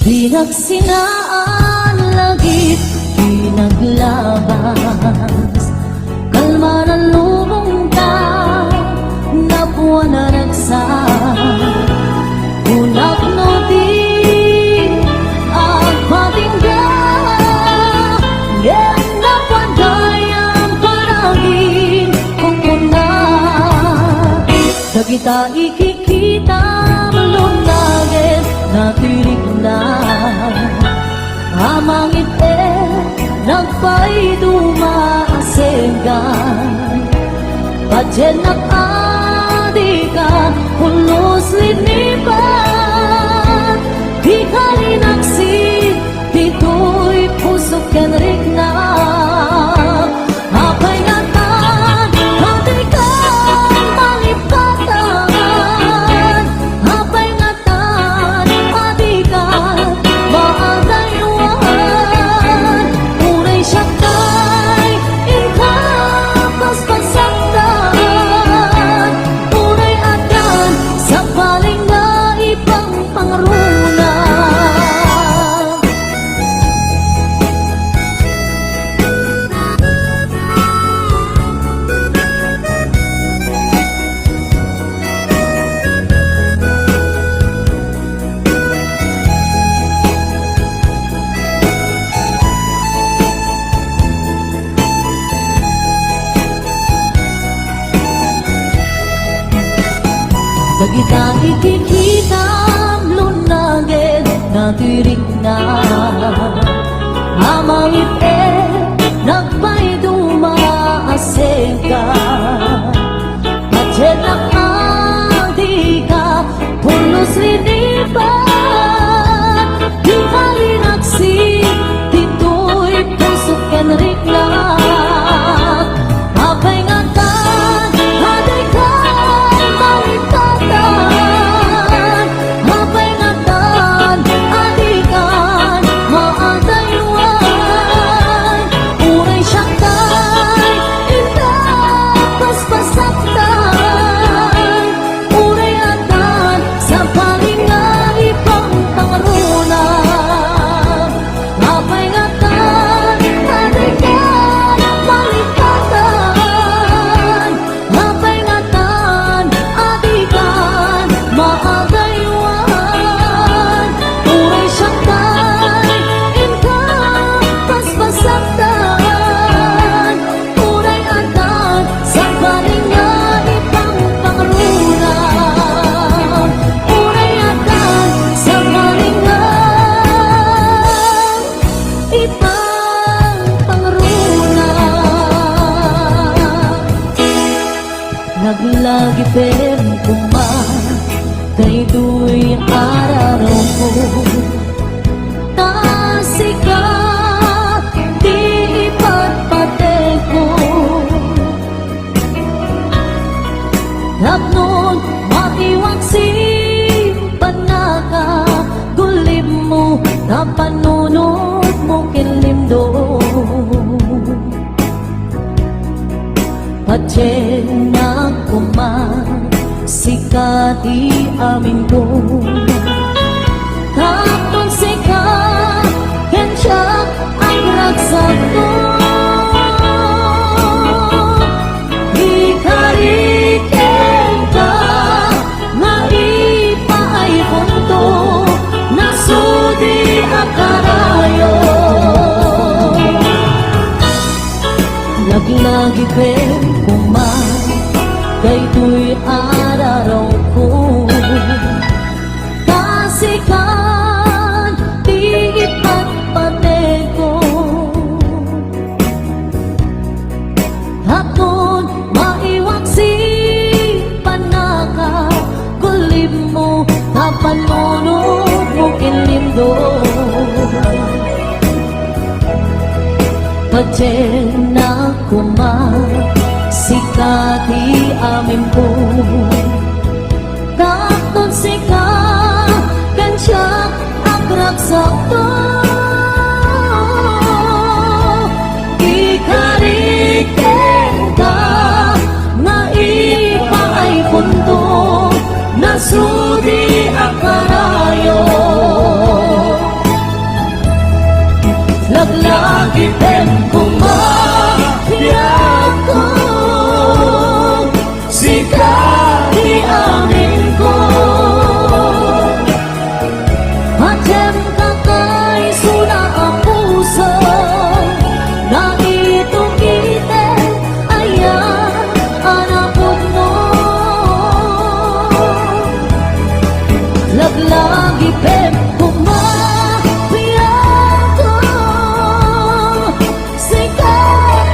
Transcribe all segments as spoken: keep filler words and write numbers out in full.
Pinagsinaan lagip, pinaglabas, kalmanan lubong ta, napuan a ragsak. Kunak no di agpatingga, ngem napuan dayang panagin, kunkuna. Dagita ikikita, lunnagen, natirikna. Amangit-et, nagpaiduma a senggan. Patiennak a dika pulos linipat, dika linaksi ditoy pusok ken rikna. Apay ngatan a dika malipatan? Apay ngatan a dika maadaywan? Uray siak tay inka paspasaktan, uray addan sabali nga ipangpangruna. Dagita ikikitam, lunnagen, natirikna. Amangit-et, nagpaiduma a senggan. Patiennak a dika pulos linipat, dika linaksi ditoy pusok ken rikna. Apay ngatan a dika malipatan? Apay ngatan a dika maadaywan? Uray siak tay inka paspasaktan, uray addan sabali nga ipangpangruna. Apay ngatan a dika malipatan? Apay ngatan a dika maadaywan? Uray siak tay inka paspasaktan, uray addan sabali nga ipangpangruna. Uray addan sabali nga ipangpangruna. Naglagipen koma daytoy a rarawko, ta sika ti ipatpateko. Tapno maiwaksi pannaka, gullibmo, ta pannunotmo ken limdom. Patiennak koma, sika ti aminko. Tapno sika ken siak agragsakto. Ikari kenka nga ipaaykonto, nasudi a karayo. Laglagipen koma daytoy a rarawko, ta sika ti ipatpateko. Tapno maiwaksi pannaka, gullibmo, ta pannunotmo ken limdom. Patiennak koma, sika ti aminko. Tapno sika ken siak agragsakto. Ikari kenka nga ipaaykonto, nasudi a karayo. Ken kumapiako, sika ti aminko. Patiem ka kay isuna a puso, naitukiten aya a napudno. Laglagi pen kumapiako, sika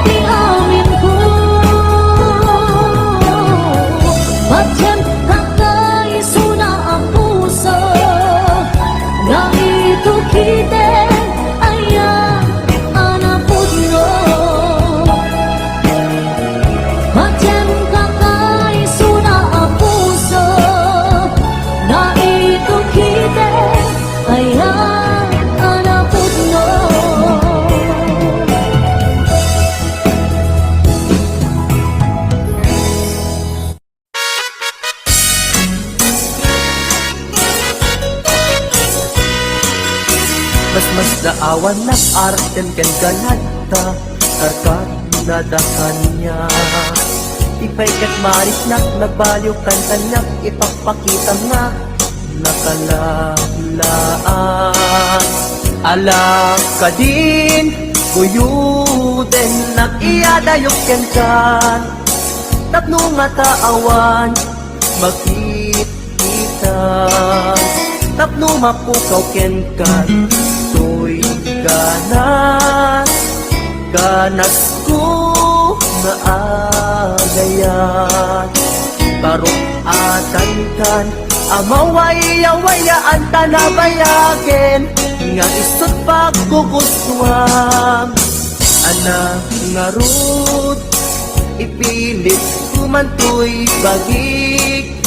ti aminko. Patiem ka kay isuna a puso, naitukiten aya a napudno. Patiem ka kay isuna a puso, naitukiten aya a napudno. Masmasdaawannak artem ken ganadta, karkarnada kaniak. Ti pay ket mariknak, nagbaliwkan kaniak, ipakpakitam nga nakalaat. Ala kadin, kuyodennak, iyadayok kenka, tapno ngata awan makit- kita. Tapno mapukaw kenka toy ganas, ganasko nga agayat. Parukatan kan a mawayawayaan ta nabayagen nga isut' paggugustuam. Ana ngarud, ipilit ko man toy bagik,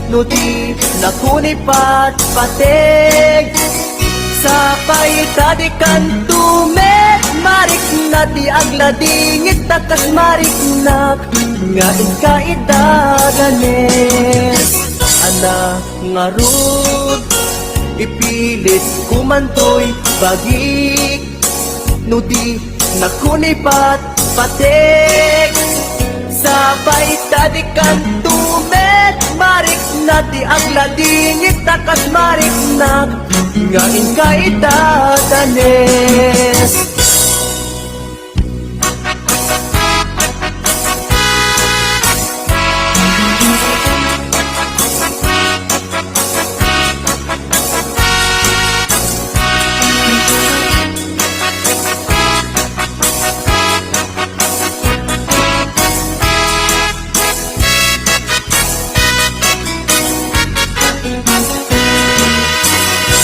no di nakon ipatpatek. Sapay ta di kanto met marikna ti agladingit ta kas mariknak nga inka idadanes. Ana ngarud, ipilit ko man toy bagik, no di nakon ipatpatek. Sapay ta di kanto met marikna ti agladingit ta kas mariknak nga inka idadanes.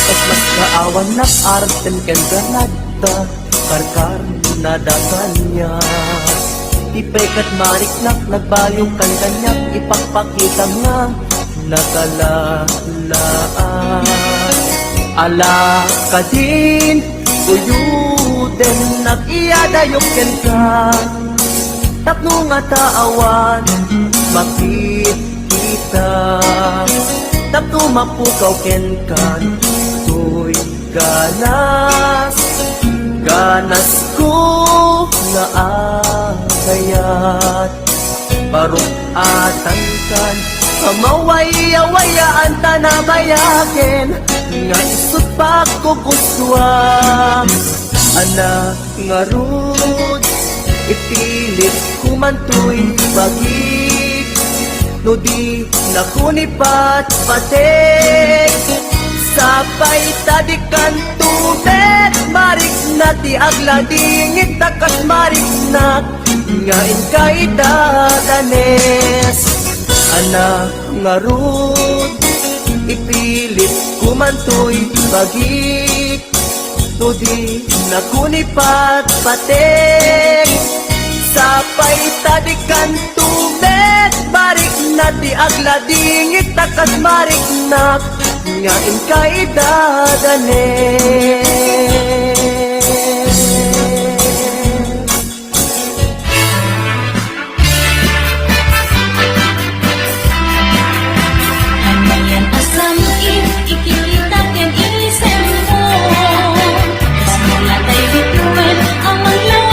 Kas maskaawannak artem ken ganadta, karkarnada kaniak. Ti pay ket mariknak, nagbaliwkan kaniak, ipakpakitam nga nakalaat. Ala kadin, kuyodennak, iyadayok kenka, tapno ngata awan makit- kita, tapno mapukaw kenka toy ganas, ganasko nga agayat. Parukatan kan a mawayawayaan ta nabayagen nga isut' paggugustuam. Ana ngarud, ipilit ko man toy bagik, no di nakon ipatpatek. Sapay ta di kanto met marikna ti agladingit ta kas mariknak nga inka idadanes. Ana ngarud, ipilit ko man toy bagik, no di nakon ipatpatek. Sapay ta di kanto met marikna ti agladingit ta kas mariknak nga inka idadanes. Ania a sam-it, ikilita ken isemmo. Kasla tay bituen a mangla-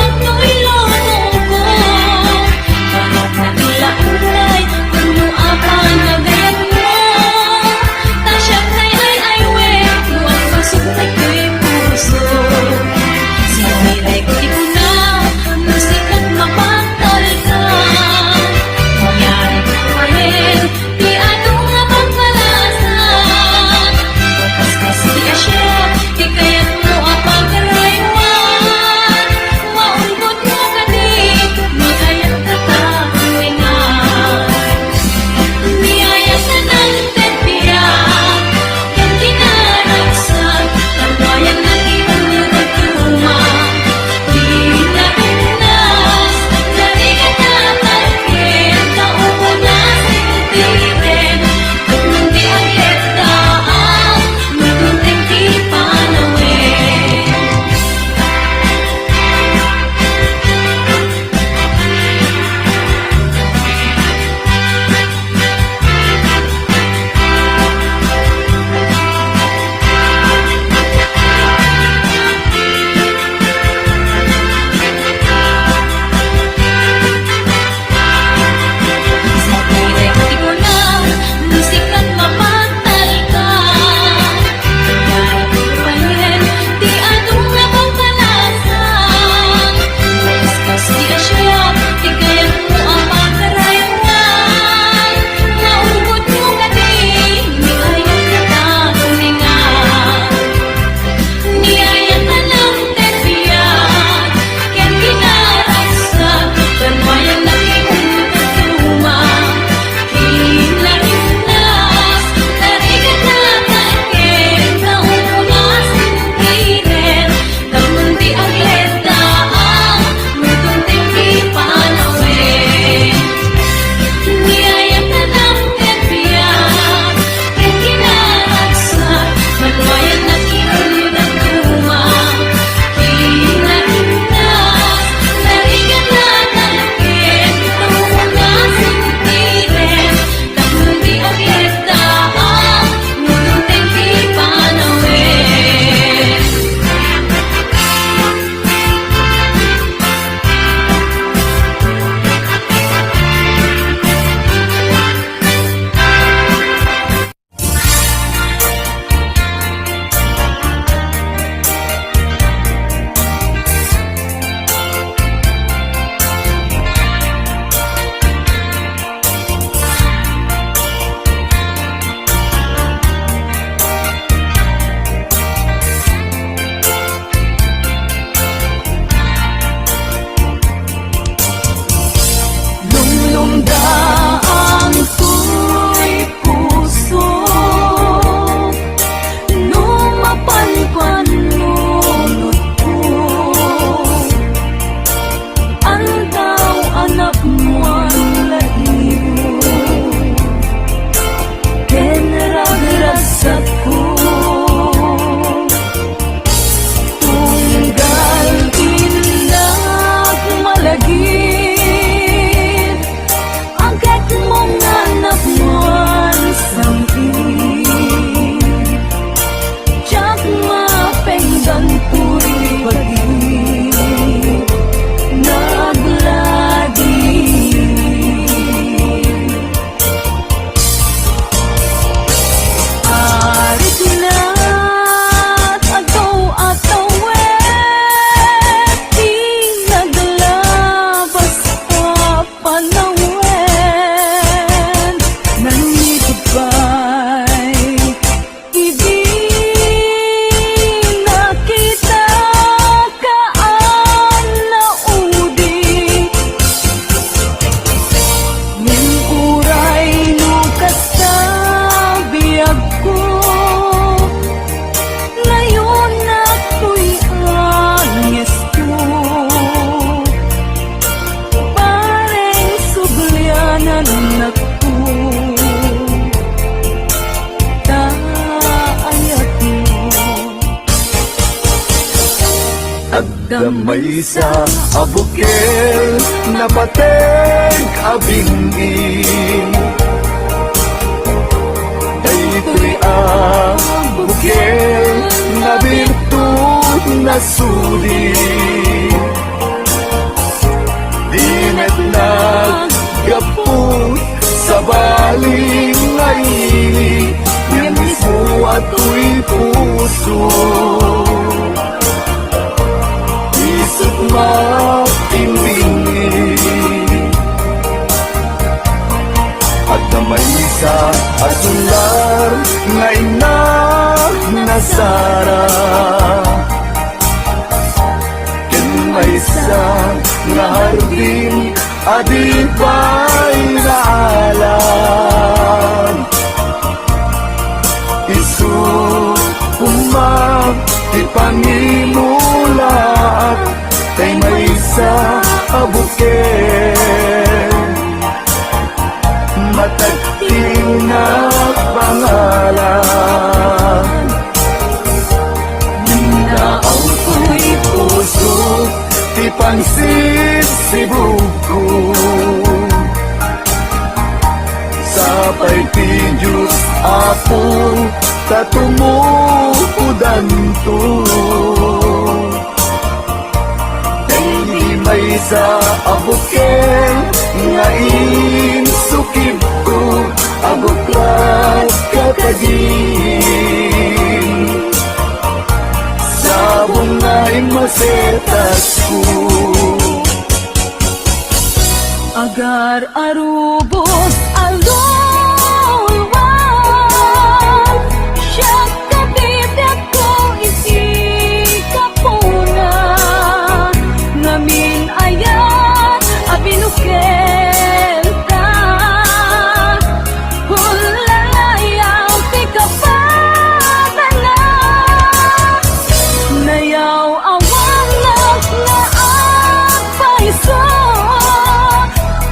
Maysa a bukel napateg a bingi. Daytoy a bukel nga birtud nasudi. Di met naggapu, sabali nga ili, ngem mismo a toy puso. Isut' mapimbingi. Adda maysa a sular nga innak nasara. Ken maysa nga hardin a di pay naalam. Isu koma ti pangimulaak, tay maysa a bukel. Matagting a pangalan. Naaw toy puso ti pangsibsibugko. Sapay ti Dios, Apo, ta tumukodanto. Daydi maysa a bukel nga insukibko, a buklat kadagiti sabong nga immasetasko. Agar a rubos a luluan, siak a bibiagko iti gapuna. Ngamin aya a binukelta, hulalayaw ti kapadana. Nayaw-awanak nga agpayso,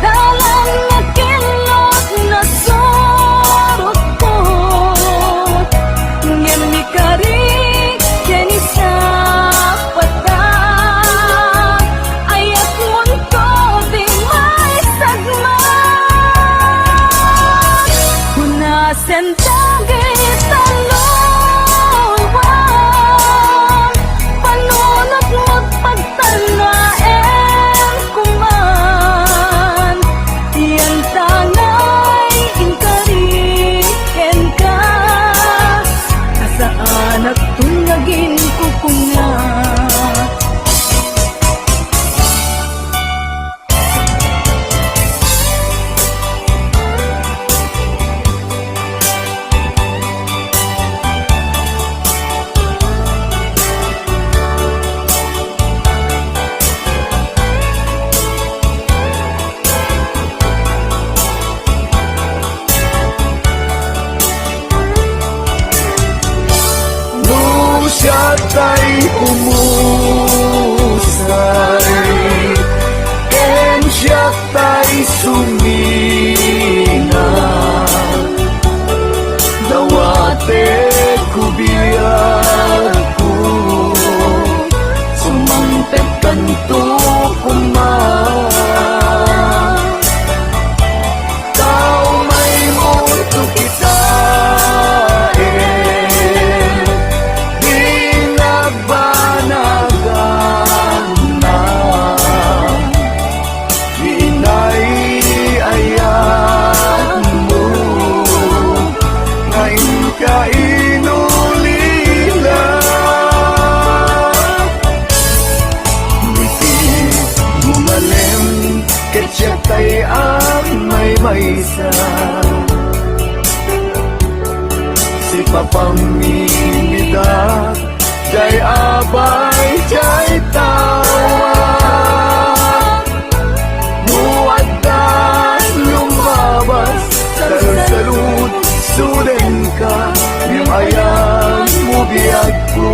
dalan nga kinlot nasurotko. Ngem ni Kari ken ni Sapata, ayatmonto ti maisagmak. Hunasen dagita luluan, panunot magpagtanaem kuman. Yan tangay inkari kenka, a saanakton nga agin kukunga. No siak tay umusay, ken siak tay sumina, dawatek ko biagko, sumangpetkanto koma. Tao, maymoto kitaen, di nagbanagan. Inay, ayatmo nga inka inulila. Iti bumalem ket siak tay agmaymaysa. Sipapamimidak, jay abay, jay tawa. No adda lumabas, salsalud, sudenka, ngem ayanmo biagko.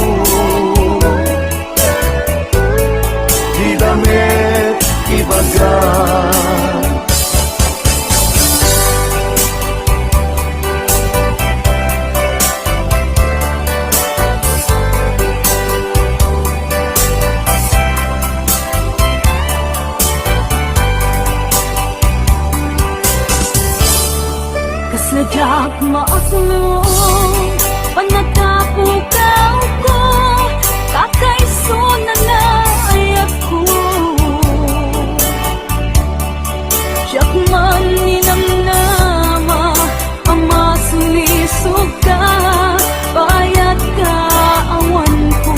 Dida met ibaga. Diak maaslo, panatapukawko, kakaisuna nga ayatko. Diak man ninamnama a masulisog ka, bayat ka awanko.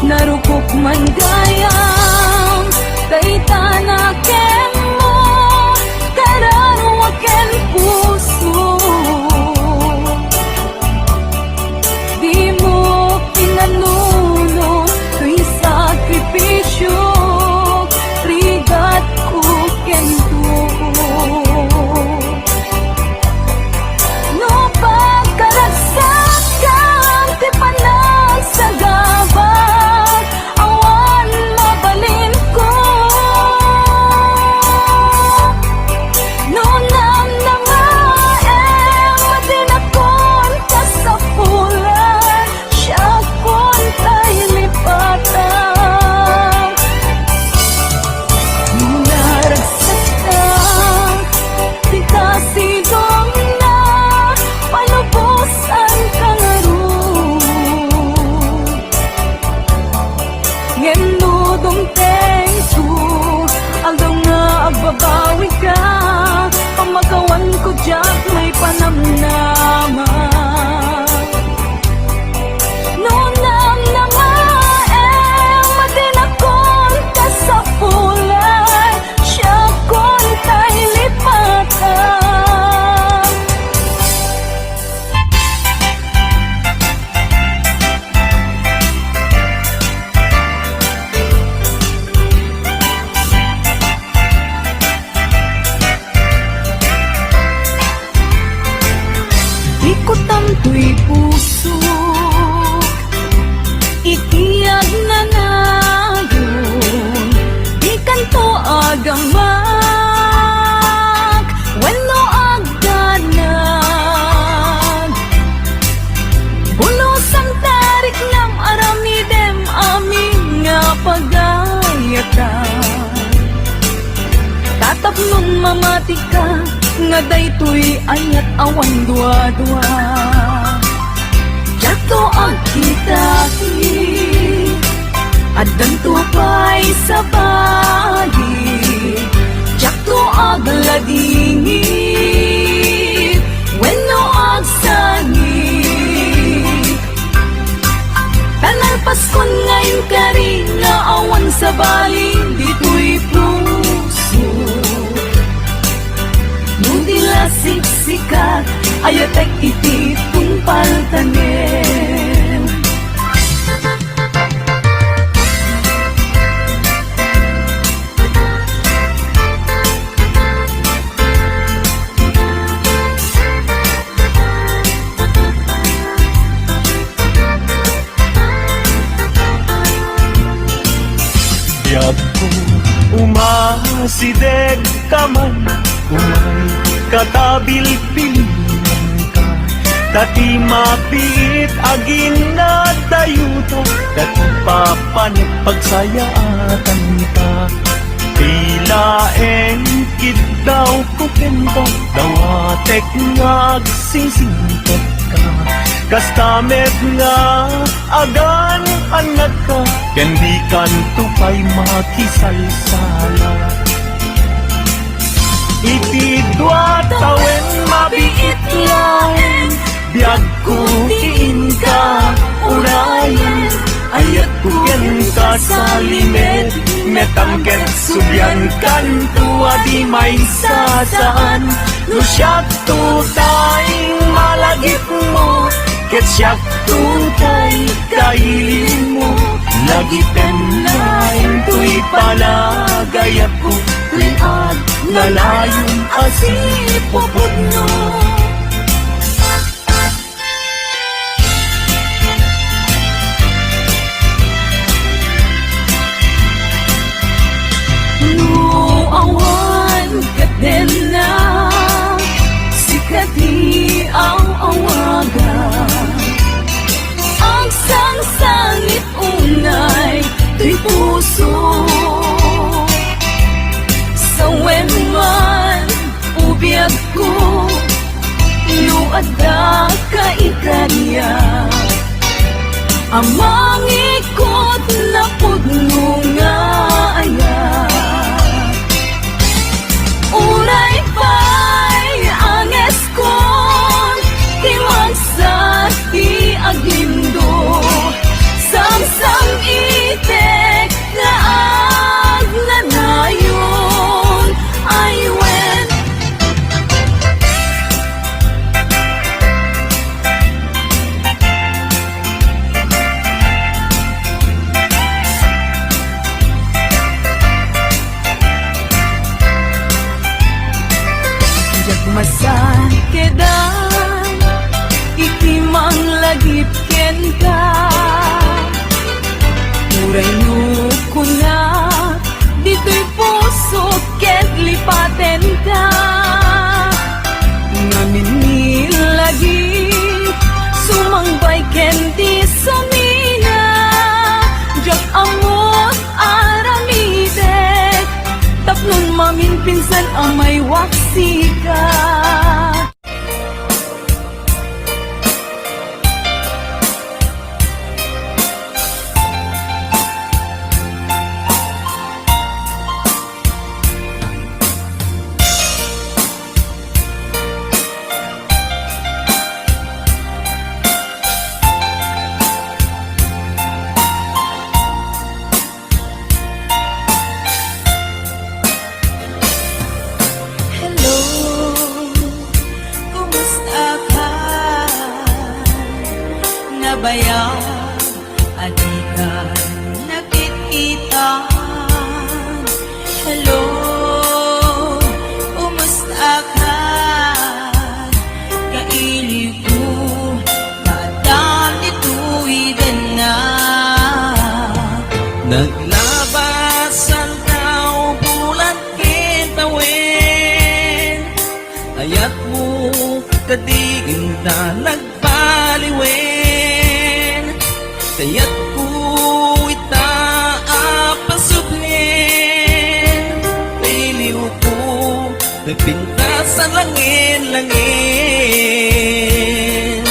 Narukop man gayam, dayta na kenmo, kararua ken puso. Dimo pinanuno toy sakripisio, rigatko ken too. No pagkaragsakan ti panagsagabak, awan mabalinko. No namnamaem a dinakon kasapulan, siakon tay lipatan. No naragsak ka, ti kasidongna, palubosan ka ngarud. Ngem no dumtengko, aldaw nga agbabawi ka, pamagawanko diak maipanamnama. No namnamaem a dinakon kasapulan, siakon tay lipatan. Ikutam toy pusok iti agnanayon, dikanto agamak wenno agdanag. Bulosan ta riknam aramidem amin nga pagayatan. Tatapnon mamatika nga daytoy ayat awan duadua. Diakto agkitati, addanto pay sabali. Diakto agladingit wenno agsangit. Ta nalpaskon nga inkari nga awan sabali ditoy puso. No di la siksika, ayatek iti tungpal tanem. Biagko, umasideg ka man, umay katabilbilingan ka. Ta ti mapiit a ginadayuda, ta ti papanek pagsayaatan ka. Ti laeng kiddawko kenka, dawatek nga agsingsingpet ka. Kasta met nga agan-annadka, ken dikanto pay makisalsala. Iti dua tawen mabiit laeng, biagko ti inka urayen. Ayatko kenka salimed, met angket subiankanto a di maisasaan. No siakto tay malagipmo, ket siakto tay kailimmo, lagipen laeng toy panagayatko, toy agnanayon a sipupudno. No awan ket denna, sika ti aw-awagan. Agsangsangit unay toy puso. Sawen man ko, no adda kaikariak a mangikot napudno nga ayat. Uray pay angeskon ti mangsat ti aglindo, samsam-itek nga agnanayon, ay wen. Diak masankedan iti manglagip kenka. Uray no kunak, ditoy pusok ket lipatenka. Ngamin ni lagip, sumangbay ken di sumina. Diak ammon aramidek, tapnon maminpinsan a maywaksika. Hello, kumusta ka? Nabayag a dika nakitkitan. Hello, kumusta ka? Kailiwko, kaadda ti tuidenna. Naglabasan tao bulan ken tawen. Ayatmo kadi ita nagbaliwen. Kayatko ita a pasublen. Iliwko, nagpintas a langin-langin.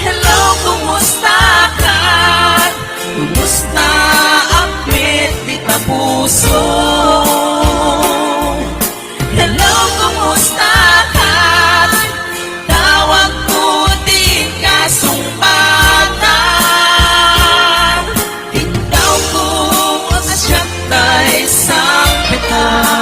Hello, kumusta ka? Kumusta, apit, dita puso? Hello, kumusta ka? Tawagko ti kasungbatan. Tindaw ko a siak tay sangpetan.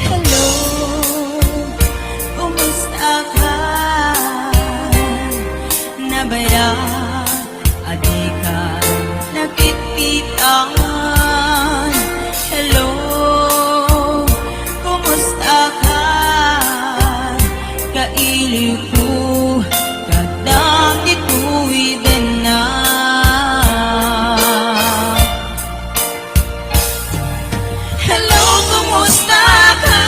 Hello, kumusta ka? Nabayag a dika nakitkitan. Hello, kumusta ka? Kailiwko, kaadda ti tuidenna. Hello, kumusta ka?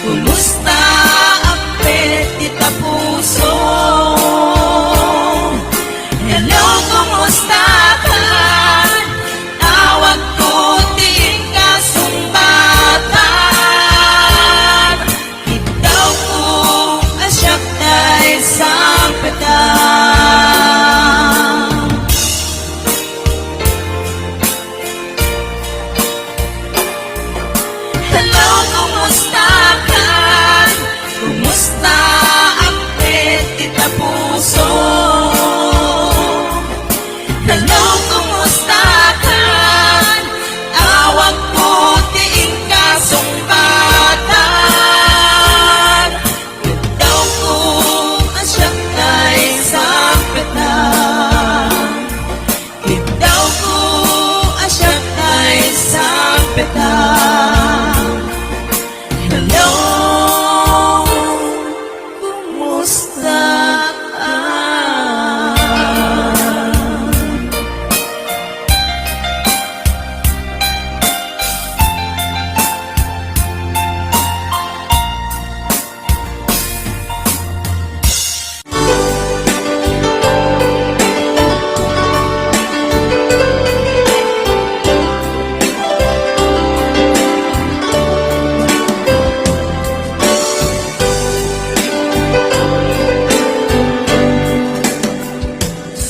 Kumusta, apit, dita puso? Hello, kumusta ka? Tawagko ti kasungbatan. Tindaw ko a siak ta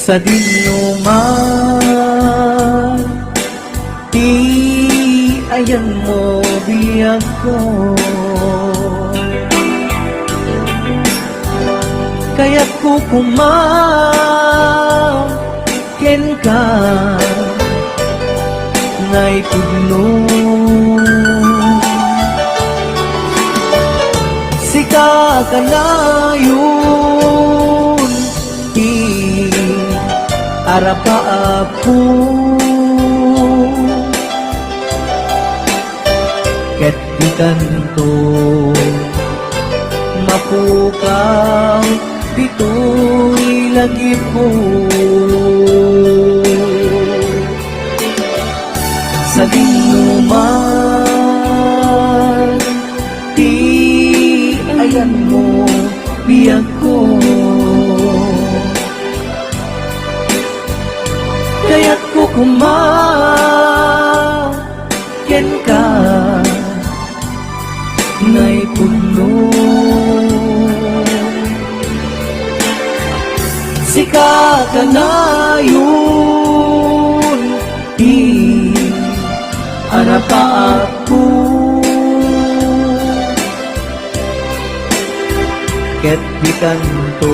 Sadino man ti ayanmo, biagko. Kayatko koma kenka, naipudno. Sika kanayon ti arapaapko, ket dikanto mapukaw ditoy lagipko. Sadino man ti ayanmo, biagko. Kayatko koma kenka, naipudno. Sika kanayon ti arapaapko, ket dikanto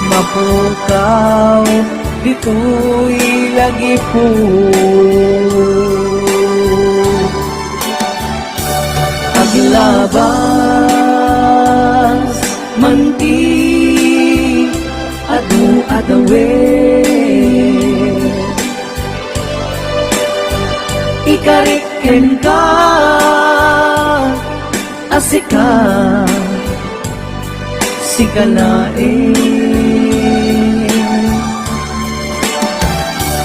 mapukaw ditoy lagipko. Aglabas man ti adu a tawen, ikarik kenka a sika, sika laeng.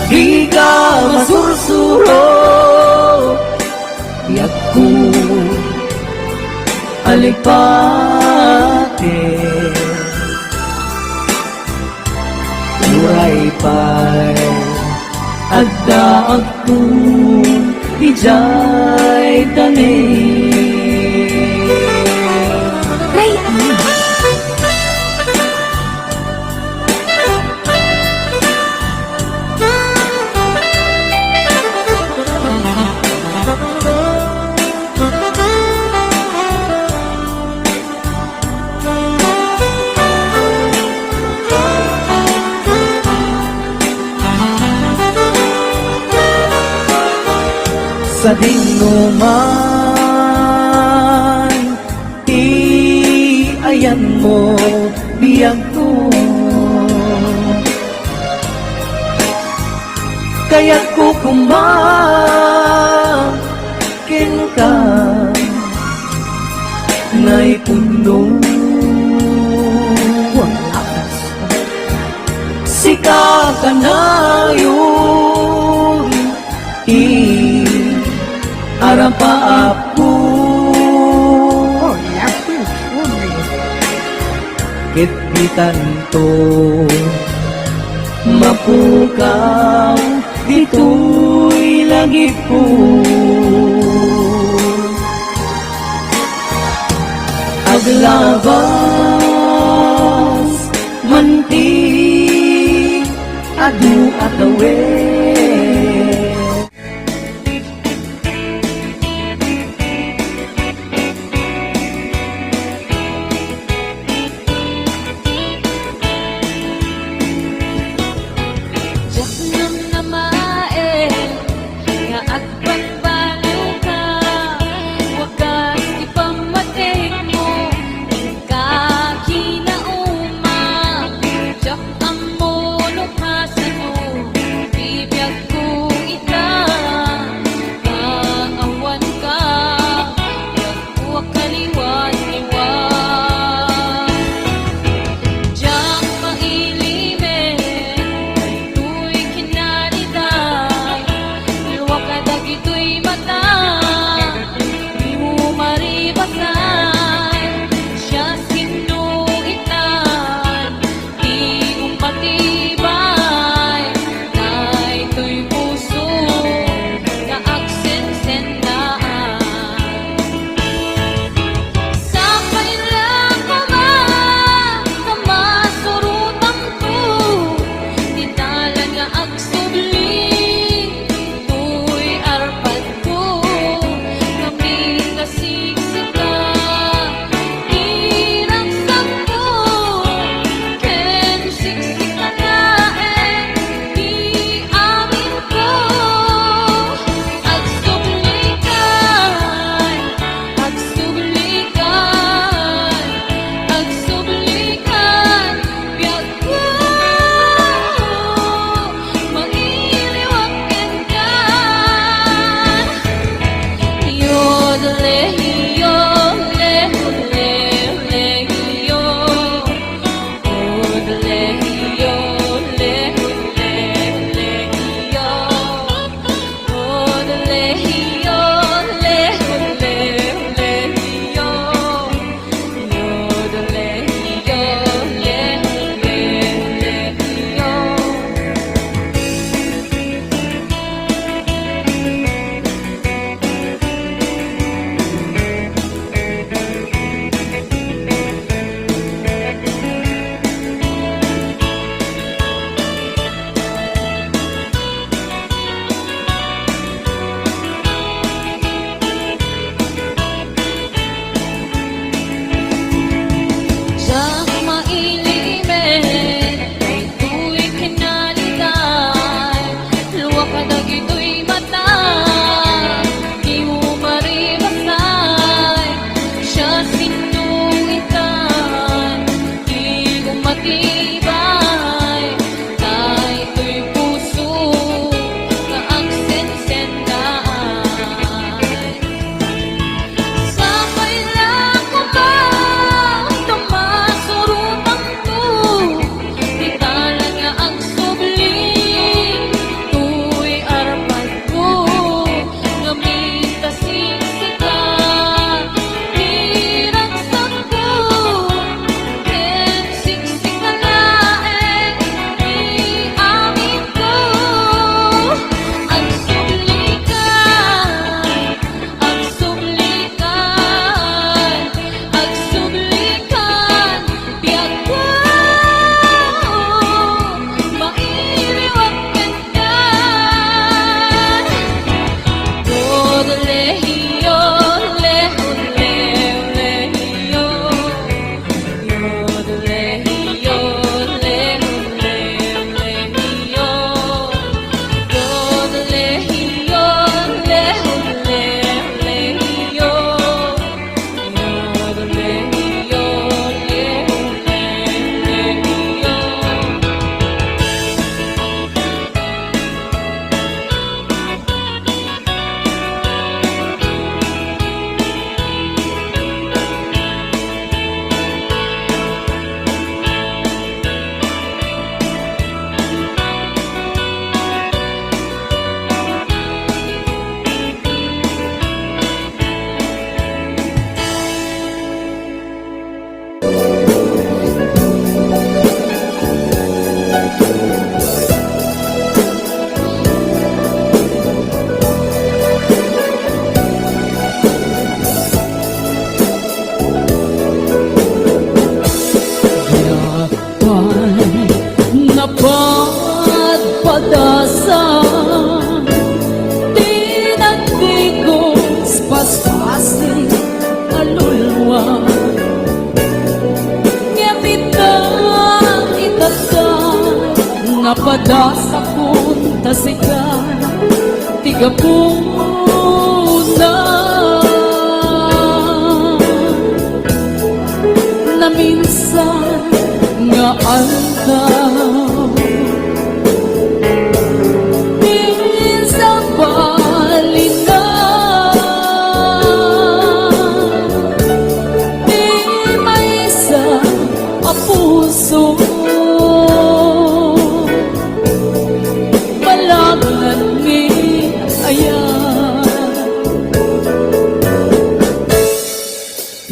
Dika masursuro, biagko a lipate. Uray pay addaakton idiay tanem. Nay, ah. Sadino man ti ayanmo, biagko. Kayatko koma kenka, naipudno. Sika kanayon ti arapaapko. Ket dikanto mapukaw ditoy lagipko. Aglabas man ti adu a tawen. Diak namnamaen nga agbanbaliwka, wakas ti pammatikmo, inka kinauma. Diak ammo no kasano ti biagko ita, nga awanka. Diak kaliwaliwa. Diak mailimen daytoy kinariday. Luaka dagitoy mata, dimo maribasay. Siasino itan ti umpatibay daytoy puso nga agsensennaan. Sapay la koma nga masurotam toy Dasakon ta sika ti gapuna. Naminsan nga aldaw, di sabalina ti maysa a puso. Balagan ni aya.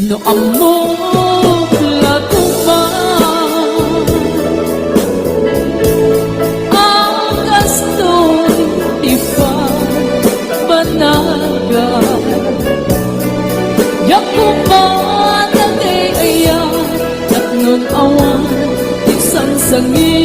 No ammok la koma a kastoy ti panagan. Diak koma nagay-aya, tapnon awan ti sangsangit.